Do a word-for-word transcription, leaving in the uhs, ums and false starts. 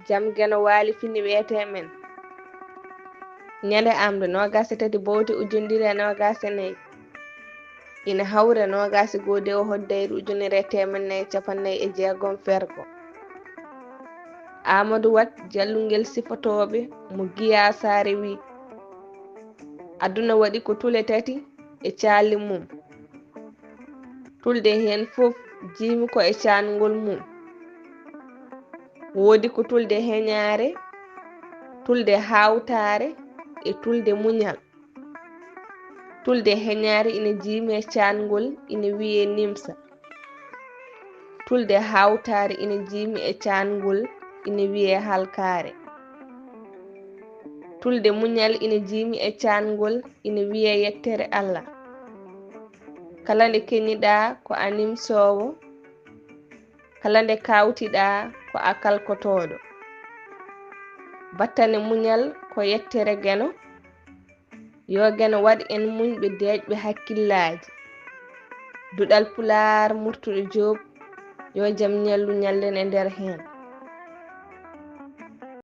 Jam Geno waali fini wiyetee men. Ñande aamre noogaas e tati bowte ujunere e noogaas e nayi, ina hawra noogaas e goo dewo hoddayru ujunere e teemedde nayi e cappanɗe nayi e jeegom fergo. Aamadu Wat jallungel sifotooɓe mo Giyaa Saare wii, aduna waɗi ko tule tati e caali mum. Tulde heen fof jiimi ko e caangol mum. Woodi ko tulde heñaare, tulde haawtaare e tulde muñal. Tulde heñaare ina jiimi e caangol ina wiyee nimsa. Tulde haawtaare ina jiimi e caangol ina wiyee halkaare. Tulde muñal ina jiimi e caangol ina wiyee yettere Allah. Kala nde keñiɗaa ko a nimsoowo, kala nde kaawtiɗaa ko a kalkotooɗo. Battane muñal ko yettere Geno. Yo Geno waɗ en muñɓe deeƴɓe hakkillaaji. Duɗal Pulaar Murtuɗo Joob, yo jam ñallu ñallen e nder heen.